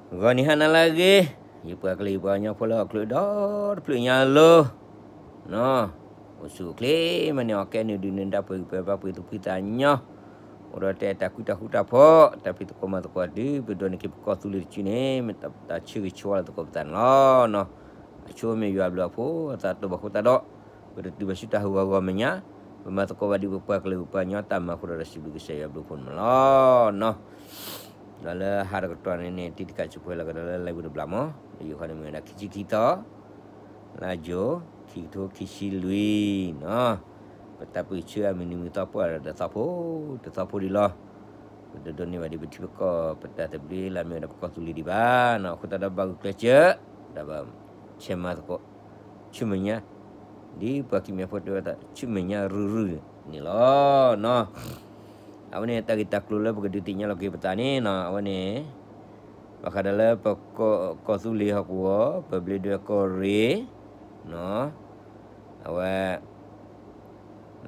ဂီၤနံၤဟါနၤလၢအဂ့ၤ, ယပှၤကလုာ်ယပှၤကညီဖိလၢဟီၣ်ခိၣ်ဒီတဖျၢၣ်ညါအလိၤ, အိၣ်ဆူၣ်အိၣ်ချ့မၤန့ၢ်အီၣ်ကဲနုာ်ဒုးနုာ်ဒါ ပှဲၤဂံၢ်ပှဲၤဘါပှဲၤသူၣ်ဖှံသးညီ, အိၣ်ဒီးတၢ်အဲၣ်တၢ်ကွံတၢ်ဃူတၢ်ဖိး တၢ်ဖံးသကိးမၤသကိးတုၤ ပဒိးန့ၢ်က့ၤပကီၢ်သူလ့ၤတစုန့ၣ် မ့ၢ်တၢ်ဆၢဂ့ၤဆၢဝါလၢသကိးပသးန့ၣ်လီၤ. အဆိမ့ၢ်ယွၤအဘျုးအဖှိၣ်အသးတအိၣ်ဘၣ်အဃိသတးဒီး ပတတုၤဘၣ်ဆူတၢ်ဟးဂီၤဂီၤမဲာ်ညါ, ပမၤသကိးဘၣ်ဒ်ပပှၤကလုာ်ပပှၤကညီတၢ်မၤအဃိဒီး စံးဘျုးကစၢ်ယွၤဘျုးဖှိၣ်န့ၣ်လီၤ. ဒီးလၢဟါတကတီၢ်န့ၣ်န့ၣ် တံၤတကးစံးဖှဲလီၤကဒီးလၢ live တဘျီမး, လၢယိၤခီန့ၣ်မ့ၢ်ဝဲဒၣ်ခံဆံခံသီ လါယူၤ ခံကထိခံဆံလွံၢ်နီၤ, ပတၢ်ပၢၢ်ဆၢအမုၢ်နံၤမုၢ်သီပှၢ်ဒီးတသီဖိ, တသီဖိဒံးလီၤ. ပတဒိးန့ၢ်ဘၣ်ဒံးပထံပကီၢ်ပတၢ်သဘျ့လၢအမ့ၢ်ဝဲဒၣ်ပကီၢ်သူလ့ၤဒံးဘၣ်နီၤ, အဃိသတးဒီးဘၣ်ဂုာ်ကျဲးစၢး, ဒီးဘၣ်ဆဲးမၤသကိး ဆူမဲာ်ညါ, ဒ်ပှၤကမျၢၢ်ဖိတဲဝဲဒၣ် ဆူမဲာ်ညါရုၢ်ရုၢ်န့ၣ်လီၤနီၤ. အဝဲန့ၣ်တၢ်ဂ့ၢ်တၢ်ကျိၤလၢပကဒုးသ့ၣ်ညါလီၤက့ၤပသးန့ၣ်နီၤ, အဝဲန့ၣ် ဘၣ်ဃးဒီးလၢပကီၢ်သူလ့ၤဟီၣ်ကဝီၤ ပဘျ့ဒွဲၣ်ကီၢ်ရ့ၣ်နီၤ, အဝဲ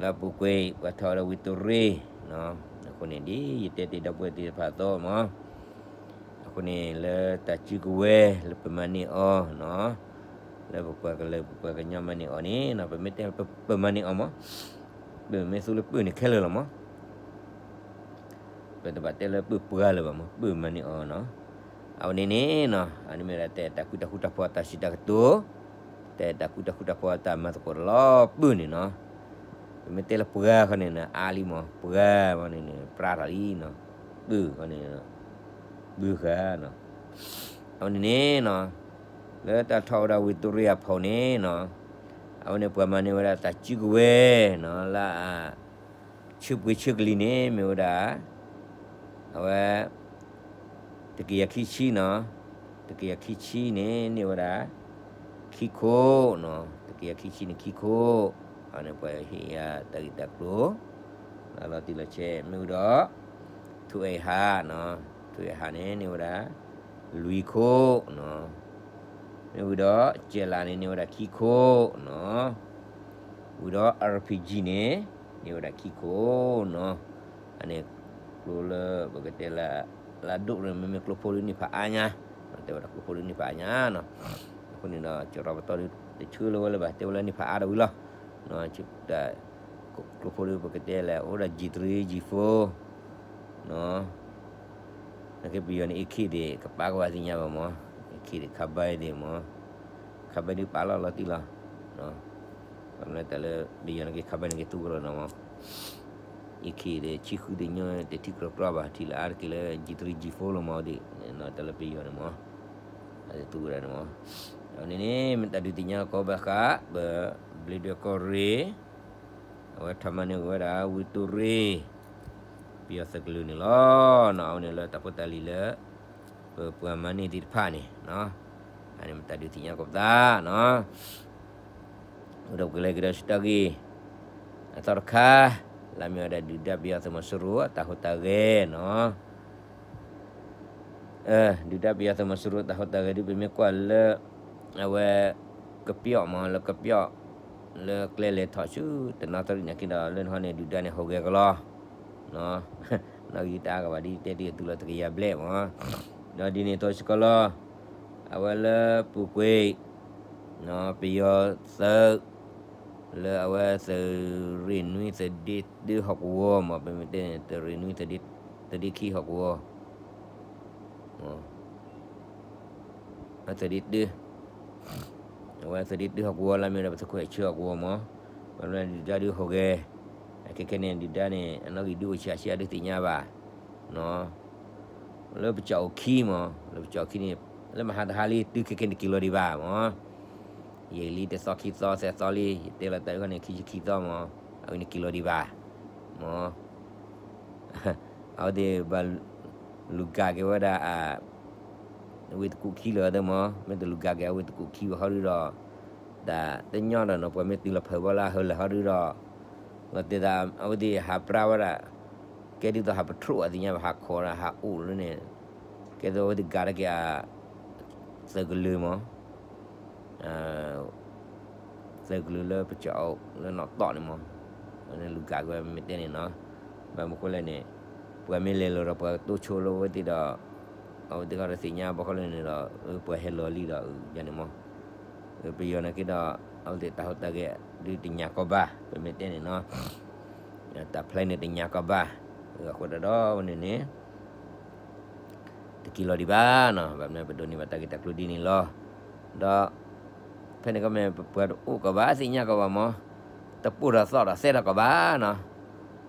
လၢအပူၤကွံာ် ပှၤထီၣ်ဝဲဒၣ်ဝံၤတရ့ၣ်နီၤ, အဃိန့ၣ်ဒ်ယတဲတ့ၢ်ဒီပုၢ်ဝဲၢ်သ့ၣ်တဖၣ်အသိးမး, အဃိန့ၣ်လၢတၢ်စုကဝဲၤလၢပမၤန့ၢ်အီၤနီၤ, လၢပပှၤကလုာ်ပပှၤကညီမၤန့ၢ်အီၤန့ၣ်နီၤ, ပမ့ၢ်တဲပမၤန့ၢ်အီၤမး, ပမ့ၢ်သူလၢပၢၢ်န့ၣ်ခဲလၢာ်လီၤမး ပတဘၣ်တဲလၢပၢၢ်ပှၤလၢၤဘၣ်မး, ပၢၢ်မၤန့ၢ်အီၤနီၤ. အဝဲန့ၣ်န့ၣ်နီၤ, အန့ၣ်မ့ၢ်ဒၣ်တၢ်အဲၣ်တၢ်ကွံတၢ်ဃူတၢ်ဖိးအတၢ်စံးတၢ်ကတိၤ, တၢ်အဲၣ်တၢ်ကွံတၢ်ဃူတၢ်ဖိးအတၢ်မၤသကိးတၢ်လီၤပၢၢ်န့ၣ်နီၤ. ပမ့ၢ်တဲလၢပှၤဃီန့ၣ်နီၤ အါလံမး, ပှၤမးန့ၣ်န့ၣ် ပြးထီၣ်လံနီၤ, ပၢၢ်ဃီန့ၣ် ပၢၢ်ဃာ်နီၤ. အဝဲန့ၣ်န့ၣ်နီၤ, လၢတၢ်ထီၣ်ဝဲဒၣ်ဝံၤတရ့ၣ်အဖီန့ၣ်နီၤ, အဝဲန့ၣ်ပှၤမၤန့ၢ်ဝဲဒၣ်တၢ်စုကဝဲၤနီၤ, လၢအ ဆၢပှ့ၤဆၢကလံၤန့ၣ် မ့ၢ်ဝဲဒၣ် အဝဲ တကယၤခံဆံနီၤ, တကယၤခံဆံန့ၣ်န့ၢ်ဝဲဒၣ် ခံခိၣ်နီၤ, တကယၤခံဆံန့ၣ်ခံခိၣ်, အန့ၣ်ပှၤဟ့ၣ်ယၤတၢ်ဂ့ၢ်တၢ်ကျိၤ လၢလီၤတံၢ်လီၤဆဲး, မ့ၢ်ဝံၤဒီး ထူအဲၣ်ဟးနီၤ, ထူအဲၣ်ဟးန့ၣ်န့ၢ်ဝဲဒၣ် လွံၢ်ခိၣ်နီၤ, မ့ၢ်ဝံၤဒီး ကဲလးန့ၣ်န့ၢ်ဝဲဒၣ် ခံခိၣ်နီၤ, ဝံၤဒီး အၣ်ပီၣ်ကၠံၣ်န့ၣ် န့ၢ်ဝဲဒၣ်ခံခိၣ်နီၤ. အန့ၣ် ကျိလၢပကတဲလၢ လၢအဒိၣ်န့ၣ် မ့မ့ၢ်ကျိဖိဒုးန့ၢ်ဖးအါညါ, တဲဝဲဒၣ်ကျိဖိဒုးန့ၢ်ဖးအါညါနီၤ. အဃိန့ၣ်ဒီး ကရီပတီၢ်ဒုး တဆှၢလၢဝဲလၢၤဘၣ်, တဲဝဲလၢန့ၢ်ဖးအါထီၣ်ဝံၤလီၤ. တၢ် ကျိဖိဒုးပကတဲလၢ အိၣ်ဒၣ် G three G four နီၤ, နကပယီၤန့ၣ် AK သ့ၣ် ကပာ်ကဝဲသ့ၣ်ညါဘၣ်မး, AK သ့ၣ် ခါဘဲသ့ၣ်မး, ခါဘဲဒုးပာ်လီၤလီၤတံၢ်လီၤ. ဘၣ်မနုၤတၢ်လၢ ပယီၤန့ၣ်က့ၤ ခါဘဲန့ၣ်က့ၤသူကလီၤနီၤမး, AK သ့ၣ် ဆံဃုသ့ၣ်ညါ တထံၣ်ကြီကြီဘၣ်, ထံၣ်လၢအါတက့ၢ်လၢ G three G four လီၤမးဒ်, တၢ်လၢပယီၤန့ၣ်မး, အသူဝဲဒၣ်န့ၣ်မး, အဝဲန့ၣ်န့ၣ် မ့ၢ်တၢ်ဒုးသ့ၣ်ညါကီးဘၣ်ဃး ပဘျ့ဒွဲၣ်ကီၢ်ရ့ၣ် အဝဲထီၣ်မၤန့ၢ်ဝဲဒၣ် ဝံၤတရ့ၣ် ပယီၤသုးကလၢၤန့ၣ်လီၤ. အဝဲန့ၣ်လၢတၢ်ဖိတၢ်လံၤလၢ ပပှၤမၤန့ၢ်သ့ၣ်တဖၣ်န့ၣ်, အန့ၣ်မ့ၢ်တၢ်ဒုးသ့ၣ်ညါကီးပသးနီၤ. အိၣ်ဒီးပကလဲၤကဒီးဆူတၢ်ဂ့ၢ် အသီတခါ လၢအမ့ၢ်ဝဲဒၣ်ဒုၣ်ဒါပယီၤသုးမီၤစိရိၤအတၢ်ဟူးတၢ်ဂဲၤနီၤ. ဒုၣ်ဒါပယီၤသုးမီၤစိရိၤတၢ်ဟူးတၢ်ဂဲၤဒုး ပမ့ၢ်ကွၢ်လၢ အဝဲ ကပျီၣ်မး လၢကပျီၣ် လၢကျဲလဲၤထီၣ်ဆူတနီသရံၣ်န့ၣ်က့ဒီး လၢနဟီန့ၣ် ဒုၣ်ဒါန့ၣ်ဟူးဂဲၤကလီ နီၣ်ဂံၢ်တအါကဘၣ်ဒ်တဲတံၢ်အသုးလီၤတကယၤဘျဲၣ်မး, ဒီးဒ်န့ၣ်အသိးစ့ၢ်ကီးလီၤ. အဝဲလၢပူၤကွံာ် ပယီၤသုး လၢအဝဲသုးရ့ၣ်နွံသုးဒ့တၢဟီၣ်ကဝီၤမး ပမ့ၢ်တဲန့ၣ် သုးရ့ၣ်နွံသုးဒ့ခံဟီၣ်ကဝီၤ သုးဒ့တၢ အဝဲသုးဒ့တၢဟီၣ်ကဝီၤလၢမ့ၢ်ဒီးပသုးခိၣ်အဲၣ်ဆၢဟီၣ်ကဝီၤမး, ပမ့ၢ်ဒုၣ်ဒါဒုးဟူးဂဲၤ, အခဲခဲန့ၣ် ဒုၣ်ဒါန့ၣ် အနီၣ်ဂံၢ်ဒုးအိၣ်ဆံးအါဆံးအါဒုးသ့ၣ်ညါဘၣ် လၢပကၠီၣ်အိၣ်ခံမး, လၢပကၠီၣ်အိၣ်ခံန့ၣ် လၢမဟါတဟါလံ တုၤခဲခဲန့ၣ်တက့ၤလီၤဒံးဘၣ်မး, ယံာ်လံတသီခံသီသၢသီလံ ယတဲလီၤတၢ်အုၣ်ခီန့ၣ် ခံဆံခံသီမး, အဝဲန့ၣ်က့ၤလီၤဒံးဘၣ်မး အဝဲသ့ၣ်ဘၣ်လူၤကၤက့ၤဝဲဒၣ် အဝ့ၢ်တကူၣ်ခံလၢာ်သ့ၣ်မး, မ့ၢ်တလူၤကၤက့ၤအဝ့ၢ်တကူၣ်ခံဘၣ်ဟီဒုဒီး တၢ်တညီဒီးနီၤ ပှၤမ့ၢ်တုၤလီၤဖၢးဘီလၢဟၢလၢာ်ဟီဒုဒီး လီၤတဲာ်သး အဝဲသ့ၣ်ဟးပြါဝဲဒၣ် ကဲဒ်သိးဟးပထြိးအသ့ၣ်ညါဘၣ် ဟးခိးဒီးဟးအိၣ်လၢန့ၣ် ကဲသိးအဝဲသ့ၣ်ကၤတၢ်က့ၤအ သုးကလၢၤမး သုးကလၢၤလၢပကၠီၣ်အိၣ်လၢနီၣ်တီၣ်န့ၣ်မး, လူၤကၤက့ၤဝဲမ့ၢ်တဲန့ၣ်နီၤ, ဘၣ်မနုၤဃိလဲၣ်န့ၣ် ပှၤမ့ၢ်လဲၤလီၤဒီးပှၤကတိၤဆိလၢအဝဲသ့ၣ်ဒီး အဝဲသ့ၣ်ဃီဒီးသ့ၣ်ညါဘၣ်ဃီလၢန့ၣ်ဒီး ပှၤဟဲလီၤလံဒီးယၤန့ၣ်မး, ပယီၤန့ၣ်က့ဒီး အဝဲသ့ၣ်တၢ်ဟူးတၢ်ဂဲၤဒုးတညါကီးဘၣ် ပမ့ၢ်တဲန့ၣ်နီၤ, တၢ်ဖျဲန့ၣ်တညါကီးဘၣ်, အဃိတၢ်ဒီးဝဲန့ၣ်န့ၣ် တက့ၤလီၤဒံးဘၣ်နီၤ, ဘၣ်မနုၤပဒိးန့ၢ်ဘၣ်တၢ်ဂ့ၢ်တၢ်ကျိၤဒ်န့ၣ်လီၤ, ဒီး ဖဲန့ၣ်ကီၢ်မ့ၢ်ပပှၤတအိၣ်ကီးဘၣ် သ့ၣ်ညါကီးဘၣ်မး, တပိၢ်ထီၣ်သီၣ်ထီၣ်သဲထီၣ်ကီးဘၣ်နီၤ,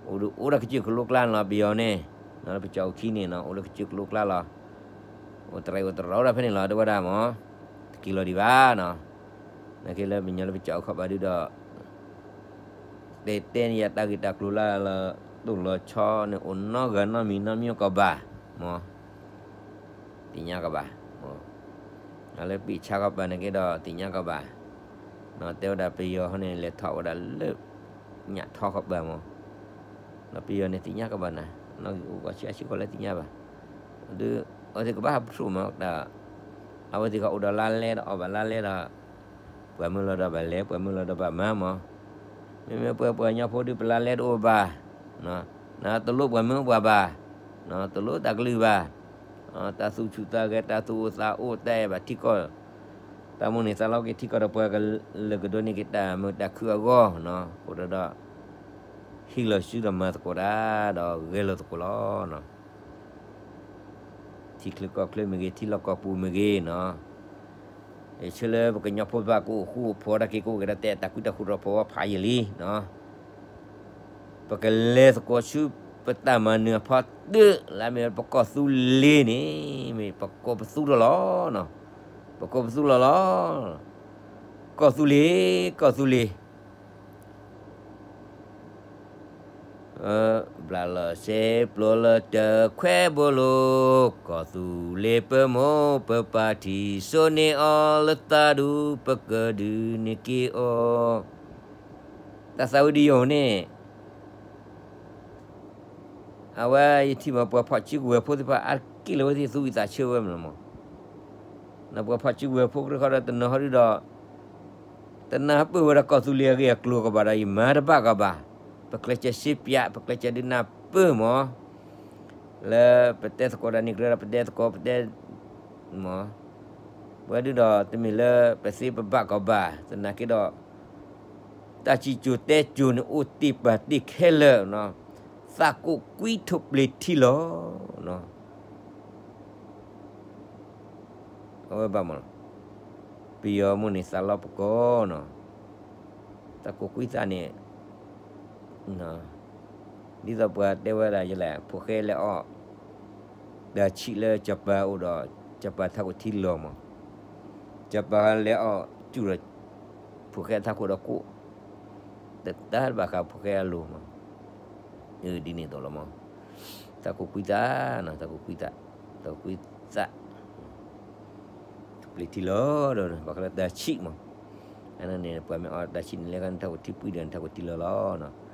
အိၣ်ဒီးအိၣ်ဒီးကစၢၢ်ကလိကျါန့ၣ်လီၤ ပယီၤန့ၣ်, လၢပကၠီၣ်အူခံန့ၣ်နီၤ အိၣ်ဒီးကစၢၢ်ကလိကျါလီၤ, အိၣ်တရံးအိၣ်တရီဒီးဖဲန့ၣ်လီၤ တဲဝဲဒၣ်မး, တက့ၤလီၤဒံးဘၣ်နီၤ, နာ်က့လၢပညီလၢပကၠီၣ်အူခီၣ်ဘၣ်ဒုဒီး တဲတဲန့ၢ်ယၤတၢ်ဂ့ၢ်တၢ်ကျိၤလၢလၢ တိၢ်လီၤဆီန့ၣ် အိၣ်နီဂၤနီတမံၤနီတမံၤကီးဘၣ်, မး, သ့ၣ်ညါကီးဘၣ်, မး, လၢပံာ်ဆါခီၣ်ဘၣ်န့ၣ်က့ဒီး သ့ၣ်ညါကီးဘၣ်, တဲဝဲဒၣ်ပယီၤဟီန့ၣ် လဲၤထီၣ်ဝဲဒၣ်လၢ ညၣ်ထီခီၣ်ဘၣ်မး, ဒီးပယီၤန့ၣ်သ့ၣ်ညါကီးဘၣ်နၤ, နီၣ်ဂံၢ်အိၣ်ဂီၤဆံးဆံးကီးလၢသ့ၣ်ညါဘၣ်, ဒီး အဝဲသ့ၣ်ကဘၣ်ဟးပထူၣ်မး, အဝဲသ့ၣ်ကအိၣ်ဒီးလါလဲဒီးအီၣ်ဘၣ်လါလဲဒီး ပှၤမုၢ်လီၤဒီးဘၣ်လဲၤ ပှၤမုၢ်လီၤဒီးဘၣ်မၤမး, မ့မ့ၢ်ပှၤပှၤကညီဖိဒုးပလါလဲတအိၣ်ဘၣ်, တလိၣ်ပှၤမုၢ်ပှၤဘၣ်, တလိၣ်တၢ်ကလုၢ်ဘၣ်, တၢ်သူၣ်ဆူၣ်သးဂဲၤ တၢ်သူၣ်အိၣ်သးအိၣ် တၢ်အဲၣ်ဘၣ်ထံကီၢ်, တၢ်မိၣ်န့ၢ်သးလီက့ၤထံကီၢ်ဒီးပှၤကလၢာ်ကဒိးန့ၢ်က့ၤတၢ်မုာ်တၢ်ခုၣ်အဂီၢ်, အဃိဒီး ဟံးလီၤစုဒီးမၤသကိးတၢ်ဒီးဂဲၤလီၤသကိးလီၤ. ထံချၢကီၢ်ချၢမ့ၢ်ဂ့ၤ ထံလီၢ်ကီၢ်ပူၤမ့ၢ်ဂ့ၤနီၤ, ယဆၢလၢပကညီဖိဘၣ်ကအိၣ်ဃူအိၣ်ဖိးတၢ်က့ၤကအိၣ်က့ၤဒီးတဲတၢ်ကွံတၢ်ဃူဒီးဖိးဝဲဖးယံာ်လံနီၤ, ပကလဲၤသကိးဆူပတၢ်မၤနၢၤအဖီတၢၣ် လၢမ့ၢ်ပကီၢ်သူလ့ၤန့ၣ် မ့ၢ်ပကိးပသူထီၣ်လီၤ, ပကိးပသူလီၤလီၤ, ကီၢ်သူလ့ၤ, ကီၢ်သူလ့ၤ ဘျးလီၤစဲပျိလၢတခွဲဘိလိၤ, ကီၢ်သူလ့ၤပမိၢ်ပပၢ်ထံၣ်စိန့ၢ်အီၤလၢသးဒူ ပကဒုးန့ၢ်က့ၤအီၤ, တၢ်သးဝံၤဒ်ယိာ်န့ၣ် အဝဲယထံၣ်မး ပှၤဖီၣ်စုကဝဲၤဖိသ့ၣ်တဖၣ် အါတက့ၢ်လၢအဝဲသ့ၣ်သူၣ်ဝံၣ်သးဆၢဝဲမးလီၤမး, ဒီးပှၤဖီၣ်စုကဝဲၤဖိကြၢးဃီဒီးတနီၤဟီဒုဒီး တနၢ်ပၢၢ်ဝဲဒၣ်ကီၢ်သူလ့ၤအဂ့ၢ်အကျိၤကဘၣ်ဒီး ယမၤတဘၣ်ကဘၣ်, ပကျဲးစၢးစ့ပၠး ပကျဲးစၢးဒုးနၢ်ပၢၢ်မး, လၢပတဲသကိးတၢ်န့ၣ်ကြၢးဒီးပတဲသကိးပတဲ မး, ပှၤဒုဒီးတမ့ၢ်လၢပသ့ပဘၣ်ကဘၣ် သနာ်က့ဒီး တၢ်စံၣ်စိၤတဲစိၤန့ၣ် အိၣ်တ့ၢ်ပာ်တ့ၢ်ခဲလၢာ်, သးကိးကွံထိၣ်ပျ့ၤထံလီၤ, အဝဲဘၣ်မးလီၤ, ပယီၤမိၢ်န့ၣ်သးလီပကိးနီၤ, သးကိးကွံသးန့ၣ် ဒ်သိးပှၤတဲဝဲဒၣ်ယလဲၣ် ဖိၣ်ဃဲလဲၤအီၣ် တၢ်ဆံးလၢစီၤပၤအိၣ်ဒီး စီၤပၤထးခိၣ်ထံလီၤမး, စီၤပၤလဲၤအီၣ်စူၣ်ဒီး ဖိၣ်ဃဲထးခိၣ်ဒီးကိး, တတၢ်တဘၣ်ဃးဖိၣ်ဃဲအလိၤမး, ဒ်န့ၣ်သိးလီၤမး, သးကိးကွံသးနီၤ သးကိးကွံသး, သးကိးကွံသး ပျ့ၤထံလီၤဒီး ဘၣ်ဃးလၢတၢ်ဆံးမး, အန့ၣ်န့ၣ် ပှၤမ့ၢ်အီၣ်တၢ်ဆံးန့ၣ် လဲၤခါန့ၣ် ထးခိၣ်ထံပှံၢ်ဒီးန့ၣ် ထးခိၣ်ထံလီၤလီၤနီၤ,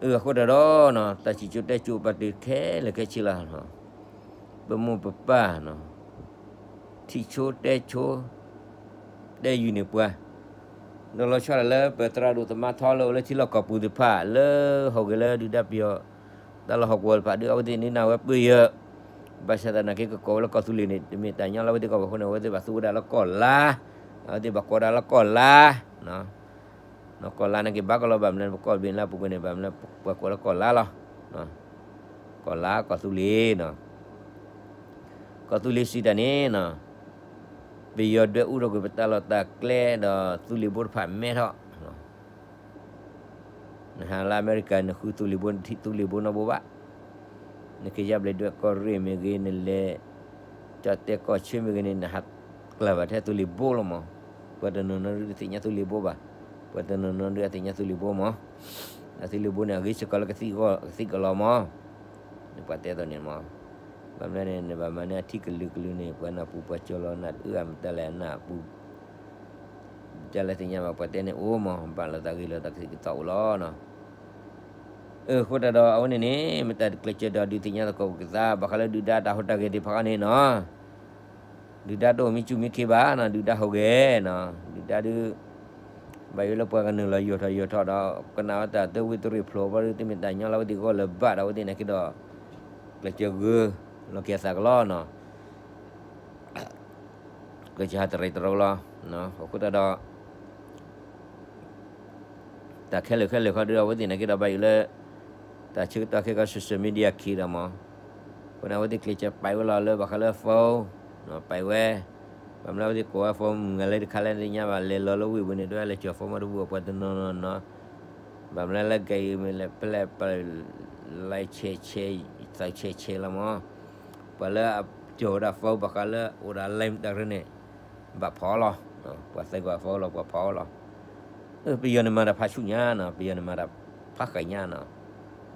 အဃိတၢ်ဒီးနီၤ တၢ်စံၣ်စိၤတဲစိၤပာ်တ့ၢ်ခဲလၢာ်ခဲဆ့လီၤ, ပမိၢ်ပပၢ်နီၤ ထံၣ်ဆိတဲဆိ တဲယုာ်န့ၢ်ပှၤ, ဒီးလီၤဆီဒၣ်လၢပသရၣ်ဒိၣ်သမါထီလၢအိၣ်လၢထံလီၢ်ကီၢ်ပူၤသ့ၣ်တဖၣ် လၢဟီၣ်ဂ့ၤလၢဒုၣ်ဒါပယီၤ တၢ်လီၢ်ဟီၣ်ကဝီၤတဖၣ်ဒီး အဝဲသ့ၣ်န့ၢ်နၢ်ဝဲပၢၢ်ယၢၤ, ဘၣ်ဆၣ်သနာ်က့ကကိးဝဲလၢကီၢ်သူလ့ၤန့ၣ် တမ့ၢ်တၢ်ညီလၢအဝဲသ့ၣ်ကီၢ်ပူၤအဃိန့ၣ် အဝဲသ့ၣ်ဘၣ်သူဝဲဒၣ်လၢကီၢ်လါ, အဝဲသ့ၣ်ဘၣ်ကိးဒၣ်လၢကီၢ်လါ နီၢ်ကီၢ်လါန့ၣ်က့ဘၣ်ကီးလီၤ ဘၣ်မနုၤပကီၢ်ဘ့ၣ်လါပူၤကွံာ်န့ၣ် ဘၣ်မနုၤပှၤကိးလၢကီၢ်လါလီၤ, ကီၢ်လါကီၢ်သူလ့ၤနီၤ, ကီၢ်သူလ့ၤစံးတၢ်န့ၣ်နီၤ, ပယီၤဒွဲၣ်အူထီၣ်ကွံာ်ပတၢ်လီၢ်တၢ်ကျဲဒီးသူလ့ၤဘိတဖၣ်မဲထီၣ် နဟးလၢအမဲရကၤ နဃုသူလ့ၤဘိ နထံၣ်သူလ့ၤဘိနီတဘိဘၣ်, နက့ၤယါဘျဲၣ်ဒွဲၣ်ကီၢ်ရ့ၣ်မ့ၢ်ဂ့ၤ နလဲၤ ကၠီၣ်တဲၣ်ကီၢ်ဆၢမ့ၢ်ဂ့ၤန့ၣ် နဟးကျၢ်ဘၣ်ထဲသူလ့ၤဘိလီၤမး, ပှၤတနီၤနီၤဒုးတသ့ၣ်ညါသူလ့ၤဘိဘၣ်, ပှၤတနီၤနီၤဒုးအသ့ၣ်ညါသူလ့ၤဘိမး, အသူလ့ၤဘိန့ၣ် အဂ့ၤစ့ၢ်ကီးလၢကသံၣ်ကလီၤမး, နပှၤတဲသိးန့ၣ်မး, ဘၣ်မနုၤန့ၣ် နဘၣ်မၤန့ၢ်အထံကလုာ်ကလုာ်န့ၣ် ပှၤနၢ်ပူၤပှၤကၠီလီၤနၢ်တအုၣ်အမတၤလဲၣ်နၢ်ပူၤ တၢ်လၢသ့ၣ်ညါဘၣ်ပှၤတဲန့ၣ်အိၣ်မး ဘၣ်လီၤသးဂ့ၤလီၤသးကသံၣ်ကသီအိၣ်လီၤနီၤ. အဃိတၢ်ဒီးအဝဲန့ၣ်န့ၣ် မ့ၢ်တၢ်ကျဲးစၢးဒီးဒုးသ့ၣ်ညါသကိးပကသး ဘၣ်ဃးလၢဒုၣ်ဒါတၢ်ဟူးတၢ်ဂဲၤသ့ၣ်တဖၣ်န့ၣ်နီၤ, ဒုၣ်ဒါတအိၣ်မံဆူၣ်မံခ့ဘၣ်နီၤ, ဒုၣ်ဒါဟူးဂဲၤနီၤ, ဒုၣ်ဒါဒုး ဘၣ်ယိၣ်လၢပှၤကနုာ်လီၤယိာ်ထီၣ်ယိာ်ထီၣ်ဒီး ကနၣ်ဝဲတၢ်တဝံတရ့ၣ်ဖျိးဘၣ်ဒီး တမ့ၢ်တၢ်ညီလၢအဝဲသ့ၣ်ဂီၢ်လၢၤဘၣ်ဒီး အဝဲသ့ၣ်န့ၣ်က့ဒီး ကျဲးစၢးဂၢၢ်လီၤက့ၤအသးကလီနီၤ. ကစၢ်ဟးတရံးတရိးလီၤ. အဃိသတးဒီး တၢ်ခဲလၢာ်ခဲလၢာ်ခီဒုး အဝဲသ့ၣ်န့ၣ်က့ဒီးဘၣ်ယိၣ်လၢ တၢ်ဆၢကတီၢ်ခဲကီ social media ခံဒီးမး, အဃိန့ၣ် အဝဲသ့ၣ်ကျဲးစၢးပာ်ဝဲလီၤလၢဘၣ်ဃးလၢ phone ပာ်ဝဲ, ဘၣ်မနုၤအဝဲသ့ၣ်ကိးဝဲ phone မုၢ်ဂၤလၢတခါလၢညါဘၣ် လဲၤလီၤလၢဝ့ၢ်ပူၤန့ၣ် တဝဲလဲၤကၠီၤ phone မီတဘူၣ်အပှၤတနီၤနီၤနီၤ, ဘၣ်မနုၤလၢကဲအံၤမ့ၢ်လဲၤပလဲၣ်ပလဲၣ် ဆဲးဆဲး သးဆဲးဆဲးလီၤမး, ပှၤလၢအကၠီၤဝဲဒၣ် phone ဘၣ်ဃးလၢအိၣ်ဒီး line တၢ်ရ့န့ၣ် ဘၣ်ဖီလီၤ, ပှၤသဲကွၢ် phone လီၤ ပှၤဖီလီၤ. ပယီၤန့ၣ်မၤတၢ်ဖးဆူၣ်ညါနီၤ, ပယီၤန့ၣ်မၤတၢ်ဖးဃးညါနီၤ,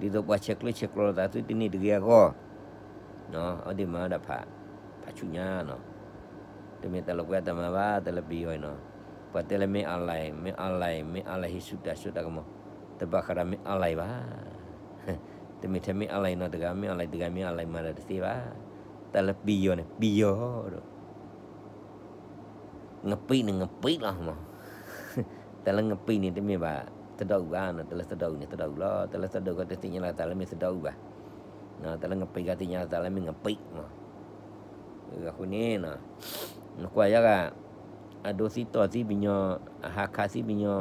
ဒ်သိးပှၤဆဲးကျိးဆဲးကျိးလိာ်သးသုတန့ၢ်တဂ့ၤအဂီၢ်, အဝဲသ့ၣ်မၤဝဲဒၣ်ဖးဆူၣ်ညါနီၤ. တမ့ၢ်တၢ်လီၤကွဲအတၢ်မၤဘၣ် တၢ်လၢပယီၤအံၤနီၤ, ပှၤတဲလၢမ့ၢ် online မ့ၢ် online မ့ၢ် online ဟ့ၣ်ဆူၣ်တၢ်စိတၢ်ကမီၤ, တဘၣ်ဃးဒီးမ့ၢ် online ဘၣ်. တမ့ၢ်ထဲမ့ၢ် online နီၤတဂၤ မ့ၢ် online တဂၤ မ့ၢ် online မၤတၢ်တသ့ဘၣ်. တၢ်လၢပယီၤန့ၣ် ပယီၤဒီး ငပံးန့ၣ် ငပံးလီၤမး. တၢ်လၢငပံးန့ၣ် တမ့ၢ်ဘၣ်သဒီအုၣ်ဘၣ်နီၤ, တၢ်လၢသဒီအုၣ်န့ၣ် သဒီအုၣ်လီၤ. တၢ်လၢသဒီအုၣ်ကီး တသ့ၣ်ညါလီၤတၢ်လၢမ့ၢ်သဒီအုၣ်ဘၣ်. တၢ်လၢငပံးကီး သ့ၣ်ညါလီၤတၢ်လၢမ့ၢ်ငပံးမး. အဃိန့ၣ် နကွၢ်ယါဂၤ အဒိသံတီၢ်သံပညီ, အဟးခးသံပညီ,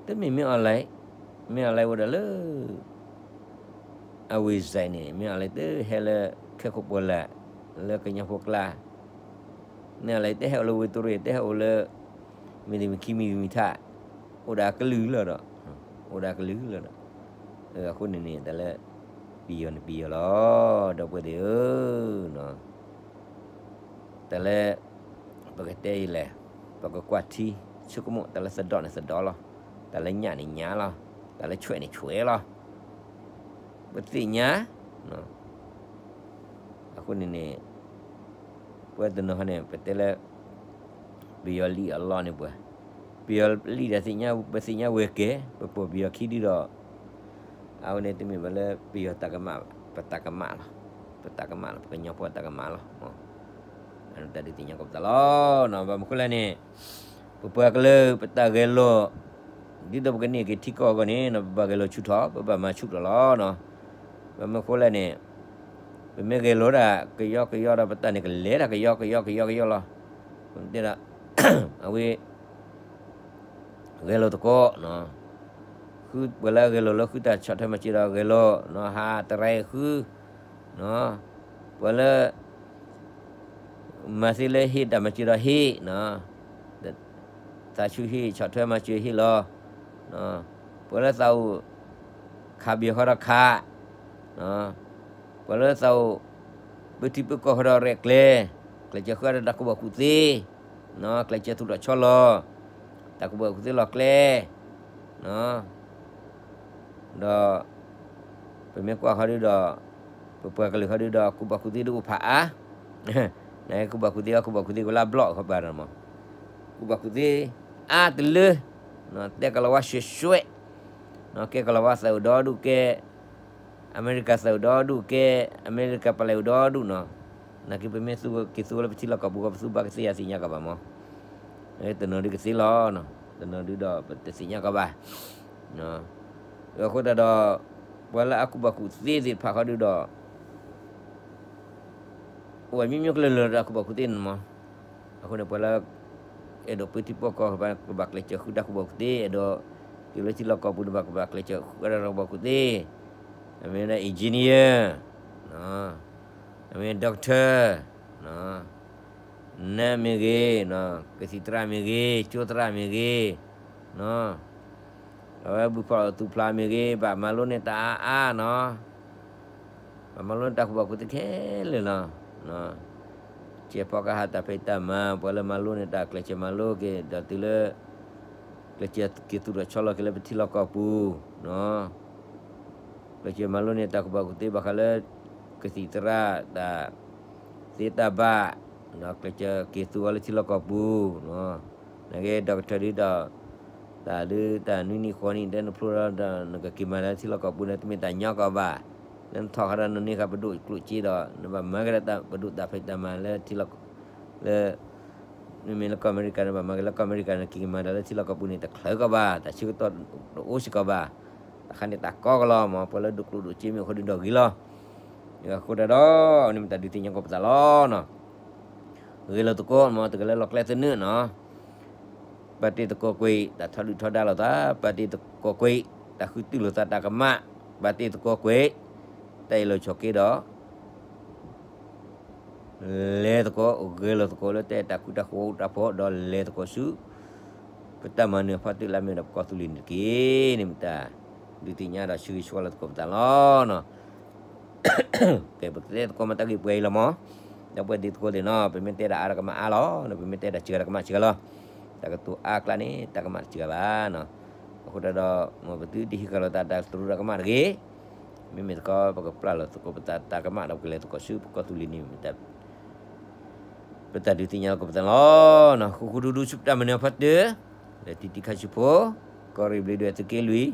တမ့ၢ်မ့ၢ် online, မ့ၢ် online အိၣ်ဒီးလၢ အဝ့ၢ်စဲးန့ၣ် မ့ၢ် online တဟဲလၢခဲခိၣ်ပှၢ်လၢ် လၢကညီဖိကျါ, မ့ၢ် online တဟဲအိၣ်လၢဝ့ၢ်တရ့ တဟဲအိၣ်လၢ မ့ၢ်တမံၤခံမံၤတမံၤထး, အိၣ်ဒီးအကလုာ်လီၤဒီး, အိၣ်ဒီးအကလုာ်လီၤဒီး, အဃိန့ၣ်န့ၣ် တၢ်လၢ ပယီၤန့ၣ်ပယီၤလီၤ ဒီပုၢ်ဝဲၢ်သ့ၣ်ဧၢ. တၢ်လၢ ပကတဲအံၤလဲၣ်, ပကကွၢ်ထံ ဆိကမိၣ် တၢ်လၢသဒီန့ၣ်သဒီလီၤ, တၢ်လၢညၣ်န့ၣ်ညၣ်လီၤ, တၢ်လၢဆွဲးန့ၣ်ဆွဲးလီၤ. ပသ့ၣ်ညါ အဃိန့ၣ်န့ၣ် ပဝဲတနီၤန့ၣ် ပတဲလၢ ပယီၤလံၣ်အလီၢ်န့ၣ်ပှၤ, ပယီၤလံၣ်ဒီးသ့ၣ်ညါ ပသ့ၣ်ညါဝဲကဲ, ပပိာ်ပယီၤခံဒုဒီး အဝဲန့ၣ်တမ့ၢ်ဘၣ်လၢပယီၤတၢ်ကမၣ်ဘၣ်, ပတၢ်ကမၣ်လီၤ, ပတၢ်ကမၣ်လီၤ, ပကညီဖိတၢ်ကမၣ်လီၤ. တၢ်ဒုးသ့ၣ်ညါကီးပသးလီၤနီၤ, ဘၣ်မနုၤဃိလဲၣ်န့ၣ် ပပှၤကလုာ်ပတၢ်ဂဲၤလိာ် ဒ်သိးပကန့ၢ်က့ၤထံကီၢ်အဂီၢ်န့ၣ်နီၤ ပဘၣ်ဂဲၤလိာ်ဆူၣ်ထီၣ်, ပဘၣ်မၤဆူၣ်ထီၣ်လီၤနီၤ. ဘၣ်မနုၤဃိလဲၣ်န့ၣ် ပမ့ၢ်ဂဲၤလိာ်ဒၣ်ကယီကယီဒီး ပတၢ်န့ၣ်ကလဲၤဒၣ်ကယီကယီကယီကယီလီၤ. တဲဒၣ် အဝဲ ဂဲၤလိာ်သကိး, ဃုပှၤလၢအဂဲၤလိာ်လၢဃုတၢ်ဆီၣ်ထွဲမၤစၢၤဒီးဂဲၤလိာ်, ဟးတရံးဃု, ပှၤလၢ မၤသ့လၢဟ့ၣ်တၢ်မၤစၢၤဒီးဟ့ၣ်, သးဆူၣ်ဟ့ၣ် ဆီၣ်ထွဲမၤစၢၤဟ့ၣ်လီၤ. ပှၤလၢသးအိၣ် ခးပယီၤဃီဒီးခး, ပှၤလၢသးအိၣ် ပၢထံပၢကီၢ်ဃီဒီးရဲၣ်ကျဲၤ, ကျဲးစၢးဃုအါဒီးတၢ်ကူၣ်ဘၣ်ကူၣ်သ့, ကျဲးစၢးသူၣ်ထီၣ်ဆီလီၤ, တၢ်ကူၣ်ဘၣ်ကူၣ်သ့လီၤကျဲ ဒီး ပမ့ၢ်ကွၢ်ဃီဒုဒီး ပပှၤကလုာ်ဃီဒုဒီး ကူၣ်ဘၣ်ကူၣ်သ့ဒုအိၣ်ဖးအါ, နကူၣ်ဘၣ်ကူၣ်သ့အီၤ ကူၣ်ဘၣ်ကူၣ်သ့ကလၢဘျီၣ်ဃီဘၣ်ဒီးမး, ကူၣ်ဘၣ်ကူၣ်သ့အါတလၢ, တဲကလီၤဝါရှဲရှဲ, ကဲကလီၤဝါသးအိၣ်ဒီဒူၣ်ကဲ အမဲရကၤသးအိၣ်ဒီဒူၣ်ကဲ, အမဲရကၤပလဲၤအိၣ်ဒီဒူၣ်နီၤ, နာ်က့ပမ့ၢ်သူက့ၤသူလၢပထံလီၢ်ကီၢ်ပူၤ ပသူဘၣ်ကသ့အသ့ၣ်ညါကီးဘၣ်မး, တနီၤဒုကသ့လီၤ, တနီၤဒုဒီးပတသ့ၣ်ညါကီးဘၣ်. အဃိသတးဒီး ပှၤလၢအကူၣ်ဘၣ်ကူၣ်သ့သ့ၣ်တဖၣ်ဃီဒုဒီး အိၣ်ဝဲမ့ၢ်မ့ၢ်ကလၢာ်လၢာ်ဒီးကူၣ်ဘၣ်ကူၣ်သ့န့ၣ်မး, အဃိန့ၣ် ပှၤလၢ အဲၣ်ဒိးပၢထံပၢကီၢ် ကဘၣ်ကျဲးစၢးဃုတၢ်ကူၣ်ဘၣ်ကူၣ်သ့, အဲၣ်ဒိးတုၤလၢထံလီၢ်ကီၢ်ပူၤန့ၣ် ဘၣ်ကဘၣ်ကျဲးစၢးဃုတၢ်ကူၣ်ဘၣ်ကူၣ်သ့, အမ့ၢ်ဝဲဒၣ် engineer, အမ့ၢ် doctor, နမ့ၢ်ဂ့ၤ, ကသံၣ်သရၣ်မ့ၢ်ဂ့ၤ, ကၠိသရၣ်မ့ၢ်ဂ့ၤ, အဝဲဘုဖီၣ်သူၣ်ဖျါမ့ၢ်ဂ့ၤ, ဘၣ်မၤလိန့ၢ်တၢ်အါအါနီၤ, ဘၣ်မၤလိန့ၢ်တၢ်ကူၣ်ဘၣ်ကူၣ်သ့ခဲလၢာ်လီၤ. ကဲဖီကဟၣ်တၢ်ဖံးတၢ်မၤ ပှၤလၢမၤလိန့ၢ်တၢ်ကျဲးစၢးမၤလိက့ၤ ဒီးတုၤလၢ ကျဲးစၢးက့ၤသူၣ်ထီၣ်ဆီလီၤက့ၤလၢပထံလီၢ်ကီၢ်ပူၤ ကျဲးစၢးမၤလိန့ၢ်တၢ်ကူၣ်ဘၣ်ကူၣ်သ့ဘၣ်ဃးလၢ ကသံၣ်သရၣ်တၢ်သ့တၢ်ဘၣ်, ဒီးကျဲးစၢးက့ၤသူဝဲလၢထံလီၢ်ကီၢ်ပူၤ, နာ်က့ doctor ဒုဒီး တၢ်ဒုတၢ်နွံနံၣ်ဃိးနံၣ် တဲနဖျိဒီး နကက့ၤမၤတၢ်လၢထံလီၢ်ကီၢ်ပူၤန့ၣ် တမ့ၢ်တၢ်ညီကီးဘၣ်, လၢနထီၣ်ဃီဒီးနန့ၢ်ဃာ်ပဒိၣ်ကျိၣ်စ့ဒီး နဘၣ်မၤက့ၤဒီးတၢ်ပဒိၣ်တၢ်ဖံးတၢ်မၤလၢထံလီၢ် လၢ မ့မ့ၢ်လၢကီၢ်အမဲရကၤန့ၣ် ဘၣ်မၤက့ၤလၢကီၢ်အမဲရကၤန့ၣ် က့ၤမၤတၢ်လၢထံလီၢ်ကီၢ်ပူၤန့ၣ် တချုးကီးဘၣ်, တၢ်ဆၢကတီၢ်တအိၣ်စ့ၢ်ကီးဘၣ်, တၢ်ခါန့ၣ်တၢ်ကီကလီၤမး ပှၤလၢဒိၣ်ကျိၣ်ဒိၣ်စ့မ့ၢ်အိၣ်ဃီဒုဒီးဂ့ၤလီၤ. အဃိတၢ်ဒီး အန့ၣ်မ့ၢ်တၢ်ဒုးသ့ၣ်ညါကီးပသးလီၤနီၤ. ဂဲၤလိာ်သကိးမ့ၢ် တဂၤလၢလီၢ်ကျဲသနၢၣ်နီၤ, ပာ်တ့ၢ်သကိးကွံာ် တၢ်ထီဒုၣ်ထီဒါလိာ်သး, ပာ်တ့ၢ်သကိးကွံာ် တၢ်ဃုတုၢ်လိာ်သးတၢ်ကမၣ်, ပာ်တ့ၢ်သကိးကွံာ် တၢ်အ့ၣ်လိာ်ဆိးက့ဒီး လဲၤသကိး ဂဲၤလိာ်သကိးလၢတၢ်အဲၣ်တၢ်ကွံတၢ်ဃူတၢ်ဖိး ဒီးလဲၤသကိးဆူ ပတၢ်မၤနၢၤအဖီတၢၢ်လၢအမ့ၢ်ဝဲဒၣ်ပကီၢ်သူလ့ၤန့ၣ်တက့ၢ်န့ၣ် မ့ၢ်တၢ်ဒုးသ့ၣ်ညါဒီးဆၢဂ့ၤဆၢဝါလိာ်သကိးပသးလီၤ. ကဲ ပကတဲသကိးမၤတၢ်ဂ့ၢ်ပှဲၤအံၤလီၤမး, ဒီပုၢ်ဝဲၢ်သ့ၣ်သကိးသ့ၣ်နီၤ ပမ့ၢ်တဲဒၣ်အါတၢ်ကမၣ်အါလီၤ, ပမ့ၢ်တဲဒၣ်စှၤတၢ်ကမၣ်စှၤလီၤ. တၢ်ကတိၤအါကျါန့ၣ် တၢ်ကမၣ်တစှၤဘၣ်နီၤ. အဃိသတးဒီး မ်ပသုတဟံးဃာ်လိာ်သးတၢ်သရူးတၢ်ကမၣ်တဂ့ၤ. မ့မ့ၢ်တခီ ပကပျၢ်လိာ်သကိးပသးတၢ်ကမၣ်ဒီးပကလဲၤသကိးဆူပကီၢ်သူလ့ၤန့ၣ် ပတၢ်ဒုးသ့ၣ်ညါလိာ်သကိးပသးလီၤ. ဃူဃူဒူဒူဆူပတၢ်မၤနၢၤအဖီတၢၢ်, လၢတံၤတံၤခါဆူဖိ, ကီၢ်ရ့ၣ်ဘျုးဒွဲၣ်သုးက့လွံၢ်,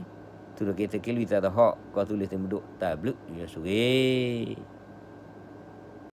ထူၣ်ထီၣ်က့ၤသုးက့လွံၢ်သးသဟီၣ် ကီၢ်သူလ့ၤသုးမုၢ်ဒိၣ် တၢ်ဘျုးယွၤဆိၣ်ဂ့ၤ